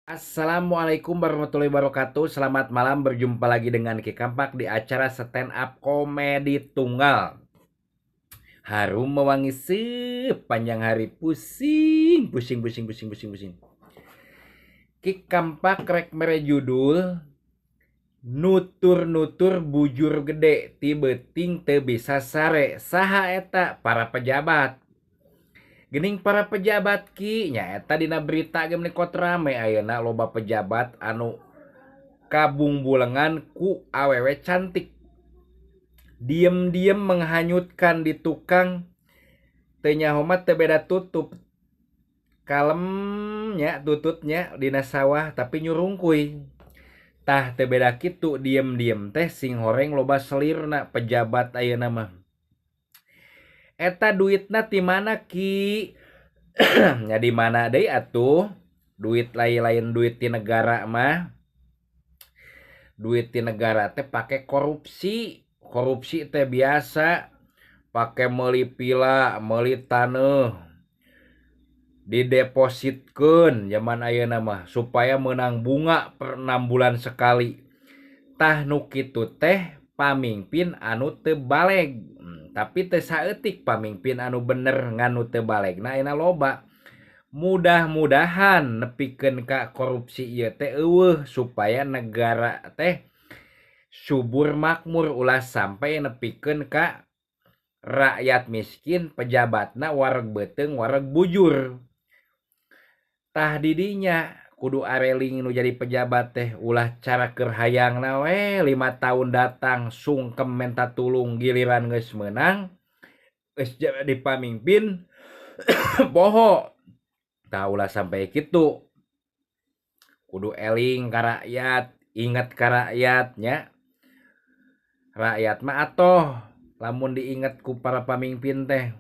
Assalamualaikum warahmatullahi wabarakatuh. Selamat malam, berjumpa lagi dengan Ki Kampak di acara stand up komedi tunggal. Harum mewangi sepanjang hari, pusing, pusing, pusing, pusing, pusing, pusing. Ki Kampak rek mere judul nutur-nutur bujur gede ti beuting teu bisa sare. Saha eta? Para pejabat. Gening para pejabat ki nyaeta dina berita ge meuni kot rame ayeuna loba pejabat anu kabungbulengan ku awewe cantik. Diem-diem menghanyutkan di tukang teu nyaho mah teu beda tutup. Kalem nya tututnya dina sawah tapi nyurungkuy. Tah teu beda kitu diem-diem teh sing horeng loba selirna pejabat ayeuna mah. Eta duitna ti mana ki? Nya di mana deui atuh? Duit lain-lain duit ti negara mah. Duit ti negara teh pake korupsi. Korupsi teh biasa pake meuli pila, meuli taneuh. Didepositkeun zaman ayeuna mah supaya meunang bunga per 6 bulan sekali. Tah nu kitu teh pamingpin anu teu baleg. Tapi teu saeutik pamingpin anu bener ngan nu teu balegna ayeuna loba. Mudah-mudahan nepikeun ka korupsi ieu teh eueuh supaya negara teh subur makmur ulah sampai nepikeun ka rakyat miskin pejabatna wareg beuteung wareg bujur. Tah didinya kudu areling nu jadi pejabat teh ulah cara keur hayangna we 5 tahun datang sungkem menta tulung giliran geus meunang geus jadi pamimpin poho. Tah ulah sampai kitu. Kudu eling ka rakyat, inget ka rakyat nya. Rakyat mah atoh lamun diinget ku para pamimpin teh.